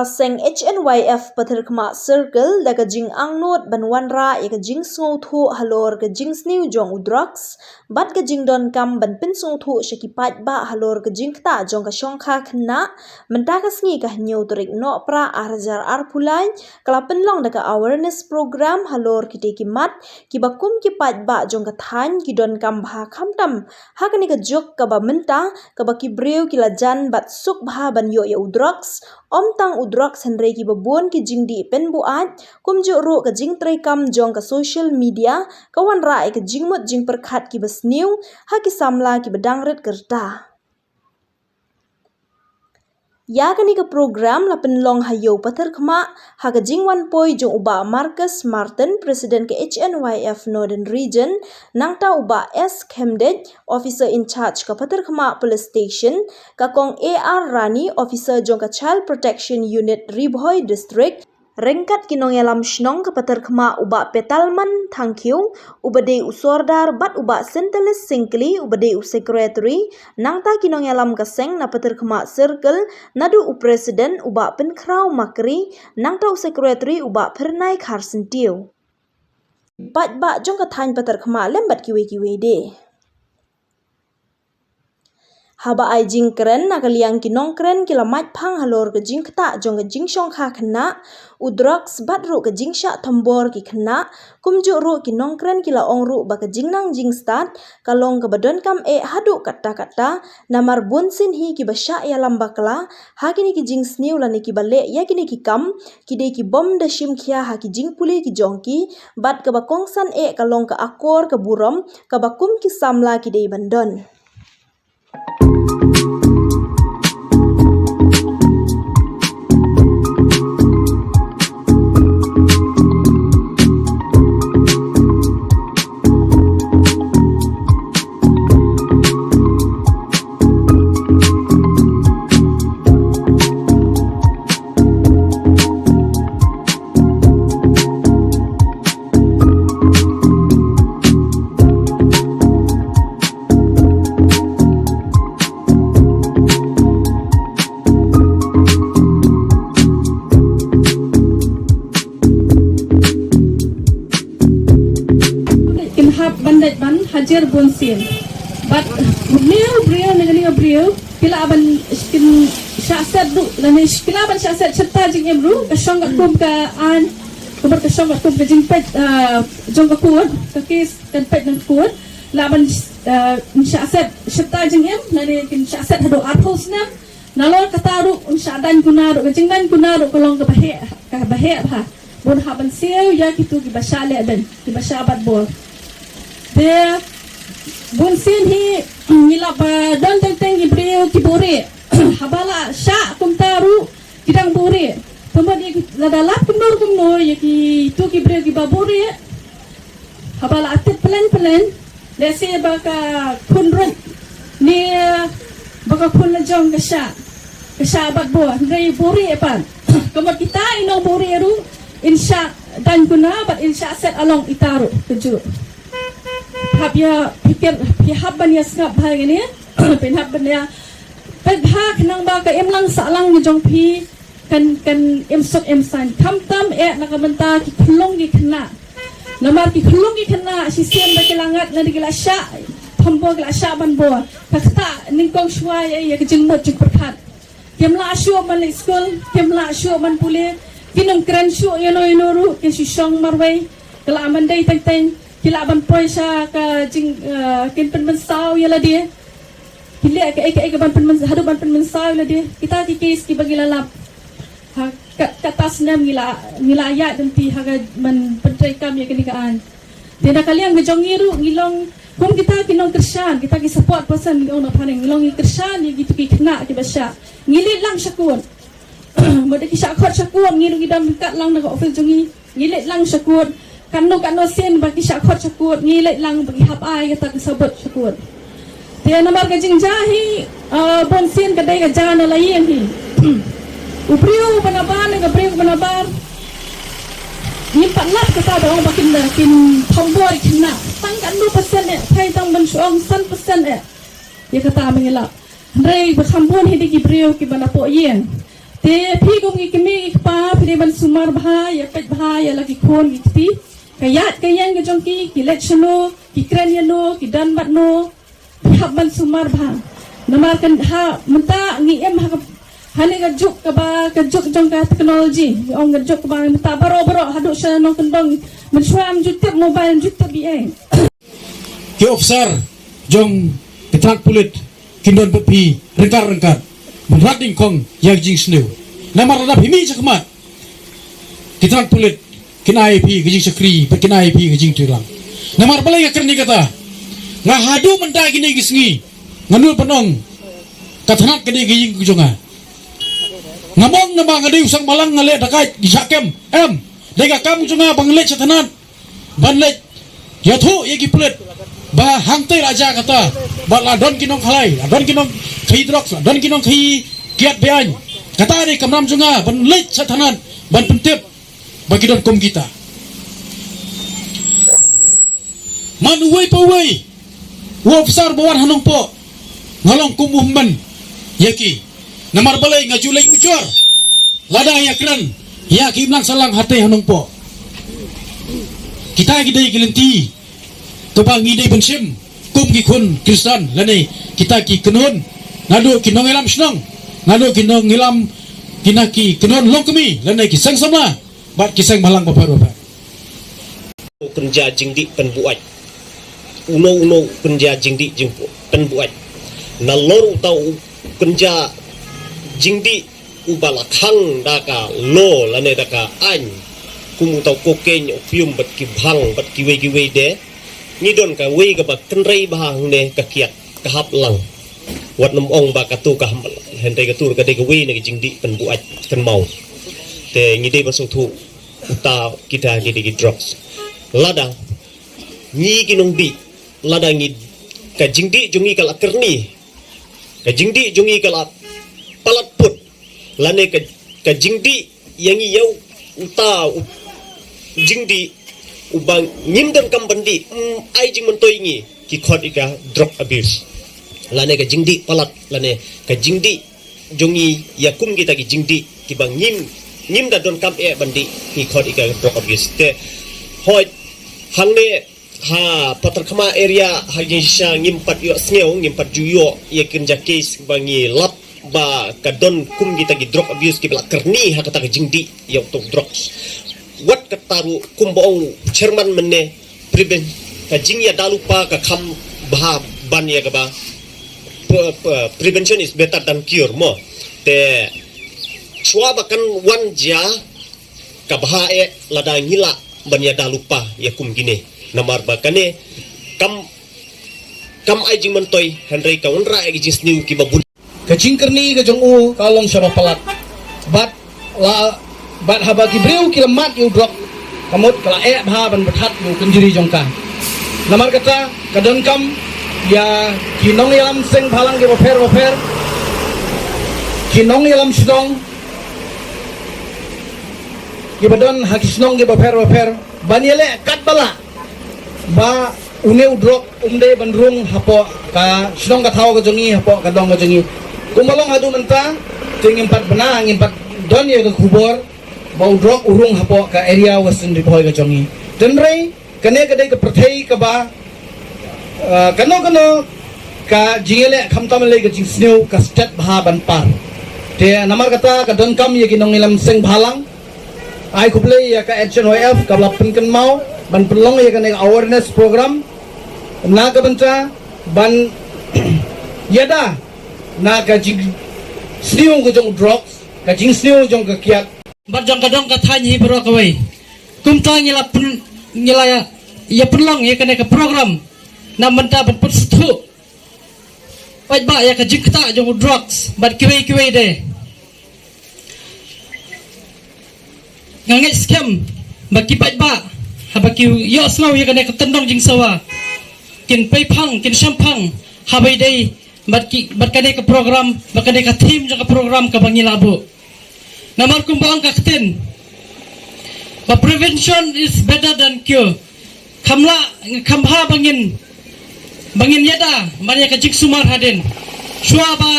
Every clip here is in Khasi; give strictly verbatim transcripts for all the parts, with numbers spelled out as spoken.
Seng H N Y F Patharkhmah Circle da ka jingangnud ban wanrah ïa ka jingsngewthuh halor ka jingsniew jong u drugs bad ka jingdonkam ban pynsngewthuh sha ki paidbah halor ka jingktah jong ka shongkha khynnah. Mynta ka sngi ka hynñiew tarik Nohprah ar hajar arphew lai ka la pynlong da ka awareness program halor kitei ki mat kiba kum ki paidbah jong ka thaiñ ki donkam bha khamtam ha kane ka juk kaba mynta kaba ki briew ki la jan bad suk bha ban ïoh ïa u drugs. Ym tang u drugs hynrei kiba bun ki jingdih pynbuaid kumjuh ruh ka jingtreikam jong ka social media ka wanrah ïa ka jingmut jingpyrkhat kiba sniew ha ki samla kiba dang rit ka rta. Ïa kane ka program la pynlong ha Ïew Patharkhmah ha ka jingwan poi jong u Bah Marcus Martin, President ka H N Y F Northern Region, nangta u Bah S Khemdeit, Officer in Charge ka Patharkhmah Police Station, ka Kong A R Rani, Officer jong ka Child Protection Unit Ri Bhoi District, ryngkat ki nongïalam shnong ka Patharkhmah u Bah Petalman Thangkhiew uba dei u Sordar bad u Bah Sintelis Syngkli uba dei u Secretary, nangta ki nongïalam ka seng na Patharkhmah Circle, naduh u President u Bah Pynkhraw Makri, nangta u Secretary u Bah Phyrnai Kharsyntiew. Paidbah jong ka thaiñ Patharkhmah lem bad kiwei kiwei de. Haba ai jingkren na ka liang ki nongkren ki la mait phang halor ka jingktah jong ka jingshongkha khynnah, u drugs bad ruh ka jingshah thombor ki khynnah, kumjuh ruh ki nongkren ki la ong ruh ba ka jingnang jingstad ka long kaba donkam eh haduh katta katta, namar bunsien hi kiba shah ïalam bakla ha kine ki jingsniew lane kiba leh ïa kine ki kam ki dei ki bym da shim khia ha ki jingpule ki jong ki, bad kaba kongsan eh ka long ka akor ka burom kaba kum ki samla ki dei ban don. Kin hap ban dei ban hajar bunsien. Bad une u briew ne kane ka briew ki lah ban kin shah set ruh, lane ki lah ban shah set shata jingim ruh, ka shong katkum ka aiñ, kumba ka shong katkum ka jingpeit, ah, jong ka kot, ka kes kan peit na ka kot, lah ban, ah, shah set shata jingim, lane kin shah set haduh arphew snem. Nalor kata ruh un shah daiñ kuna ruh, ka jingdaiñ kuna ruh ka long kaba heh, kaba heh bha. Bun hap ban siew ïa kito kiba shah leh daiñ, kiba shah bat bor. Te bunsien hi ngi lah ba don teng teng ki briew ki buhrieh. Haba la shah kumta ruh ki dang buhrieh. Te mut ïa ki, lada lap kumno kumno ïa kito ki briew kiba buhrieh, haba la tip pyllein pyllein, lehse ba ka khun ruh ne ba ka khun la jong ka shah, ka shah bat bor, hynrei buhrieh pat. Ka mut kita i nongbuhrieh ruh in shah daiñ kuna bad in shah set along ita ruh kajuh. Hap ïa pyrkhat, phi hap ban ïa sngap bha ïa kane, phin hap ban ïa peit bha khnang ba ka imlang sahlang ka jong phi kan, kan im suk im saiñ. Khamtam eh na ka bynta ki khyllung ki khynnah. Namar ki khyllung ki khynnah shisien ba ki la ngat lane ki la shah thombor, ki la shah ban bor, ka ktah nyngkong shuwa ïa, ïa ka jingmut jingpyrkhat. Kim lah shuh ban leit skul, kim lah shuh ban pule, kim nang kren shuh ïano ïano ruh, kin shu shong marwei. Ka lah ban dei teng teng ki lah ban poi sha ka jing, eh, kin pynmynsaw ïa lade. Ki leh kaei kaei ka ban pynmyn, haduh ban pynmynsaw ïa lade. Kita ki kes kiba ngi la lap ha ka, kata snem ngi la, ngi la ïaid lynti ha ka ban pyntreikam ïa kane ka aiñ. Te na ka liang ka jong ngi ruh ngi long kum kita ki nongkyrshan, kita ki support person, ngi ong na phareng, ngi long ngi kyrshan ïa kito ki khynnah kiba shah. Ngi leit lang sha kot. Mut da ki shah khot sha kot, ngi ruh ngi dang kat lang na ka office jong ngi. Ngi leit lang sha kot. Katno katno sien ba ki shah khot sha kot, ngi leit lang ba ki hap ai kata ka sabut sha kot. Te namar ka jingjia hi, ah, bunsien ka dei ka jia na la ïing hi. U briew uba nabar ne ka briew uba nabar, ngim pat lap kata ba ong ba kin, kin thombor ïa ki khynnah. Tang katno percent eh, phai tang ban shu ong san percent eh. Ïa kata ba ngi lap. Hynrei ba kham bun hi dei ki briew kiba napoh ïing. Te phi kum ki kmie ki kpa phi dei ban sumar bha, ïa peit bha ïa la ki khun ki kti. Ka ïaid ka ïeng ka jong ki, ki leit shano, ki kren ïano, ki don bad no. Phi hap ban sumar bha. Namar kan ha mynta ngi im ha ka, ha ne ka juk kaba, ka juk jong ka technology. Ngi ong ka juk kaba mynta baroh baroh haduh sha nongkyndong. Mynshuwa ym ju tip mobile, ym ju tip ïa. Ki officer jong ki tnat pulit kin don bad phi ryngkat ryngkat ban rat dyngkhong ïa ka jingsniew. Namar lada phi mih shakhmat, ki tnat pulit kin ai ïa phi ka jingshakri bad kin ai ïa phi ka jingtreilang. Namar balei nga kren ïa kata? Nga haduh mynta kine ki sngi nga nud ban ong ka tnat ka dei ka ïing ka jong nga. Ngam ong namar nga dei u seng bhalang nga leh da ka jingshah kem. Em, dei ka kam jong nga ban leit sha tnat ban leit ïathuh ïa ki pulit ba hangtei la jia kata, ba la don ki nongkhalai, la don ki nongkhaïi drugs, la don ki nongkhaïi kiad be-aiñ. Kata dei ka mram jong nga ban leit sha tnat ban pyntip ba ki don kum kita. Man uwei pa uwei u officer ba wan ha Nongpoh, nga long kum u hynmen ïa ki. Namar balei nga ju leit ujor lada ïa kren ïa ki imlang sahlang hatei ha Nongpoh. Kita ki dei ki lynti kaba ngi dei ban shim kum ki khun Khristan lane kita ki kynhun, naduh ki nongïalam shnong, naduh ki nongïalam, kine ki kynhun longkmie lane ki seng samla bad ki seng bhalang bapher bapher. Kynja jingdih pynbuaid. Uno uno kynja jingdih jingpynbuaid. Nalor uta u kynja jingdih uba la khang da ka law lane da ka aiñ, kum uta u cocaine, opium bad ki bhang bad kiwei kiwei de. Ngi don kawei kaba kynrei bha hangne ka kiad, ka hap lang. Wat nym ong ba katu ka hap lang, hynrei katu ka dei kawei na ka jingdih pynbuaid kynmaw. Te ngi dei ban sngewthuh uta kita ki dei ki drugs. Lada ngi ki nongdih, lada ngi, ka jingdih jong ngi ka la kyrni, ka jingdih jong ngi ka la palat put, lane ka, ka jingdih ïa ngi ïa u, uta u jingdih uba ngim donkam ban dih, mm, ai jingmyntoi ngi, ki khot ïa ka drug abuse. Lane ka jingdih palat, lane ka jingdih jong ngi ïa kum kita ki jingdih kiba ngim, ngim da donkam eh ban dih, ngi khot ïa ka drug abuse. Te hoi hangne ha Patharkhmah area ha jingshisha ngim pat ïohsngew, ngim pat ju ïoh ïa kynja case ba ngi lap ba ka don kum kita ki drug abuse kiba la kyrni ha kata ka jingdih ïa uto u drugs. Wat kata ruh kumba ong chairman mynne, prevent, ka jingïada lypa ka kham bha ban ïa kaba, pre-, pre-, prevention is better than cure mo. Te shuwa ba kan wan jia, ka bha eh lada ngi lah ban ïada lypa ïa kum kine. Namar ba kane kam, kam ai jingmyntoi, hynrei ka wanrah ïa ki jingsniew kiba bun. Ka jingkyrni ka jong u ka long shaba palat. Bad la, bad haba ki briew ki la mad ïa u drug, ka mut ka la eh bha ban pynthat ïa u kynjri jong ka. Namar kata ka donkam ïa ki nongïalam seng bhalang kiba pher bapher, ki nongïalam shnong kiba don ha ki shnong kiba pher bapher ban ïaleh katba lah ba une u drug um dei ban rung hapoh ka shnong ka thaw ka jong ngi, hapoh ka dong ka jong ngi. Kumba long haduh mynta te ngim pat bna, ngim pat don ïa ka khubor ba u drug u rung hapoh ka area Western Ri Bhoi ka jong ngi. Hynrei kane ka dei ka pyrthei kaba, eh, kano kano ka jingïaleh khamtam lei ka jingsniew ka stet bha ban par. Te namar kata ka donkam ïa ki nongïalam seng bhalang, ai khublei ïa ka Action Y F kaba la pynkynmaw ban pynlong ïa kane ka awareness program na ka bynta ban ïada na ka jingsniew ka jong u drugs, ka jingsniew jong ka kiad bad jong ka dong ka thaiñ hi baroh kawei. Kumta ngi la pyn-, ngi la ïa, ïa pynlong ïa kane ka program na bynta ban pynsngewthuh paidbah ïa ka jingktah jong u drugs bad kiwei kiwei de. Nga ngeit skhem ba ki paidbah haba ki ïohsngew ïa kane ka tyndong jingsawa kin peiphang, kin shemphang haba ïadei bad ki, bad kane ka program, bad kane ka theme jong ka program kaba ngi la buh. Namar kumba ong ka ktien ba prevention is better than cure. Kham lah, kham bha ba ngin, ba ngin ïada ban ïa ka jingsumar hadien. Shuwa ba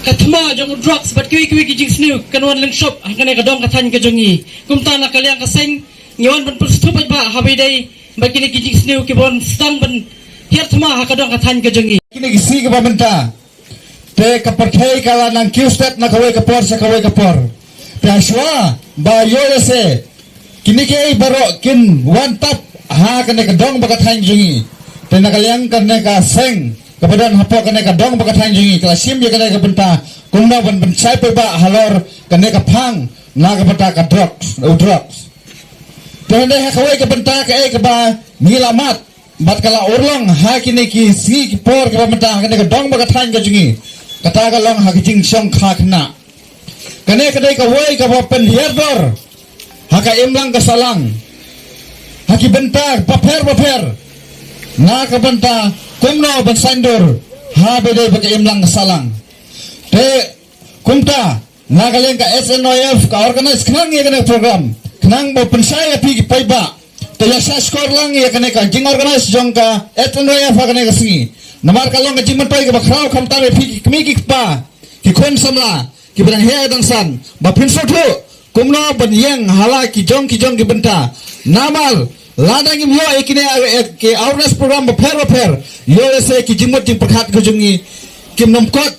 Ka thma jong u drugs bad kiwei kiwei ki jingsniew kan wan lyngshop ha kane ka dong ka thaiñ ka jong ngi. Kumta na ka liang ka seng ngi wan ban pynsngewthuh paidbah ha ba ïadei bad kine ki jingsniew kiba wan sdang ban hiar thma ha ka dong ka thaiñ ka jong ngi. Kine ki sngi kiba mynta te ka pyrthei ka la nang kiew stet na kawei ka por sha kawei ka por. Te hashwa ba ïoh lehse kine kiei baroh kin wan tap ha kane ka dong bad ka thaiñ jong ngi. Te na ka liang kane ka seng kaba don hapoh kane ka dong bad ka thaiñ jong ngi ka la shim ïa kane ka bynta kumno ban pynshai paidbah halor kane ka phang na ka bynta ka drugs, u drugs. Te hynrei ha kawei ka bynta kaei kaba ngi la mad bad ka la urlong ha kine ki sngi ki por kiba mynta ha kane ka dong bad ka thaiñ ka jong ngi, kata ka long ha ka jingshong kha khynnah. Kane ka dei kawei kaba pynhiar dor ha ka imlang ka sahlang ha ki bynta bapher bapher na ka bynta kumno ban saiñdur ha ba ïadei bad ka imlang ka sahlang. Te kumta na ka liang ka S N Y F ka organise khnang ïa kane ka program khnang ba pynshai ïa phi ki paidbah. Te ïa shah shkor lang ïa kane ka jingorganize jong ka S N Y F ha kane ka sngi. Namar ka long ka jingmyntoi kaba khraw khamtam ïa phi ki kmie ki kpa, ki khun samla kiba dang heh dang san, ba phin sngewthuh kumno ban ïeng ha la ki jong ki jong ki bynta. Namar lada ngim ïoh ïa kine, ïa ki awareness program bapher bapher, ïoh lehse ki jingmut jingpyrkhat ka jong ngi kim nym kot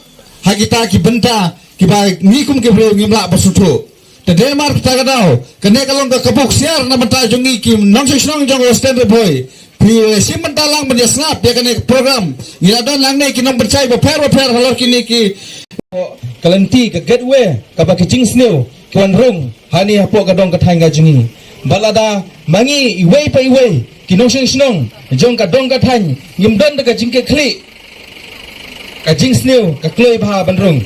ha kita ki bynta kiba ngi kum ki briew ngim lah ban sngewthuh. Te dei namar kata ka daw kane ka long ka kabu ksiar na bynta jong ngi ki nongshong shnong jong ka Western Ri Bhoi. Phi, eh, shim bynta lang ban ïa sngap ïa kane ka program. Ngi la don hangne ki nongpynshai bapher bapher halor kine ki, ka lynti, ka gateway kaba ki jingsniew ki wan rung hangne hapoh ka dong ka thaiñ ka jong ngi. Bad lada ma ngi iwei pa iwei ki nongshong shnong jong ka dong ka thaiñ ngim don da ka jingkitkhlieh, ka jingsniew ka kloi bha ban rung.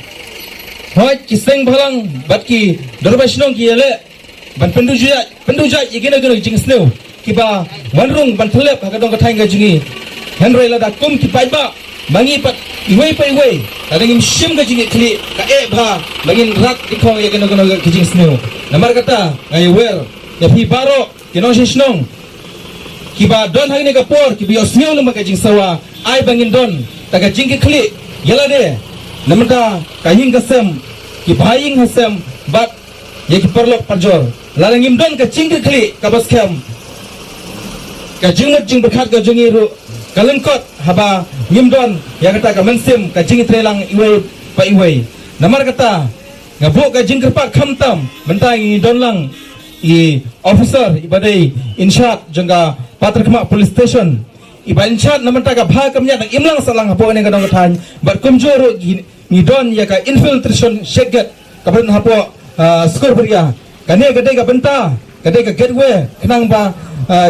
Hooid, ki seng bhalang bad ki dorbar shnong ki ïaleh ban pynduh jait, pynduh jait ïa kino kino ki jingsniew kiba wan rung ban thylliej ha ka dong ka thaiñ ka jong ngi. Hynrei lada kum ki paidbah ma ngi pat iwei pa iwei lada ngim shim ka jingkitkhlieh, ka eh bha ba ngin rat dkhong ïa kino kino ki jingsniew. Namar kata nga ïawer ïa phi baroh ki nongshong shnong kiba don hangne ka por, kiba ïohsngew namar ka jingsawa, ai ba ngin don da ka jingkitkhlieh ïa lade na bynta ka ïing ka sem, ki bahaïing hasem bad ïa ki paralok parajor. Lada ngim don ka jingkitkhlieh kaba skhem, ka jingmut jingpyrkhat ka jong ngi ruh ka lyngkot haba ngim don ïa kata ka mynsiem ka jingïatreilang iwei pa iwei. Namar kata nga buh ka jingkyrpad khamtam mynta ngi don lang i officer iba dei in charge jong ka Patharkhmah Police Station, iba in charge na bynta ka bha ka miat na ka imlang sahlang hapoh kane ka dong ka thaiñ, bad kumjuh ruh ngi, ngi don ïa ka infiltration check gate kaba don hapoh, ah, Skurbaria. Kane ka dei ka bynta, ka dei ka gateway khnang ba, ah,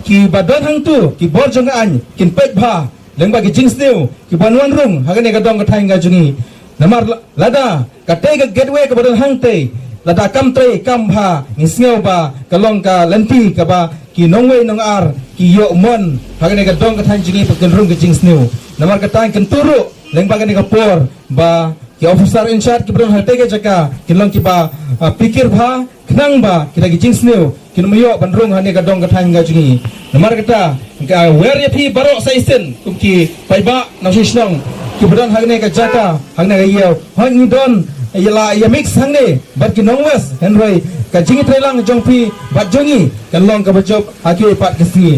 kiba don hangtu, ki bor jong ka aiñ kin peit bha lyngba ki jingsniew kiban wan rung ha kane ka dong ka thaiñ ka jong ngi. Namar la-, lada katei ka gateway kaba don hangtei lada kam trei kam bha, ngi sngew ba ka long ka lynti kaba ki nongwei nongar ki ïoh mon ha kane ka dong ka thaiñ jong ngi ba kin rung ka jingsniew. Namar kata ngi kyntu ruh lyngba kane ka por ba ki officer in charge kiba don ha katei ka jaka kin long kiba, ah, phikir bha khnang ba kita ki jingsniew kin ym ïoh ban rung ha kane ka dong ka thaiñ ka jong ngi. Namar kata nga wer ïa phi baroh sa shisien kum ki paidbah nongshong shnong kiba don ha kane ka jaka, ha kane ka ïew. Hooid, ngi don ïa la ïa mix hangne bad ki nong West, hynrei ka jingïatreilang jong phi bad jong ngi kan long kaba jop ha kiwei pat ki sngi.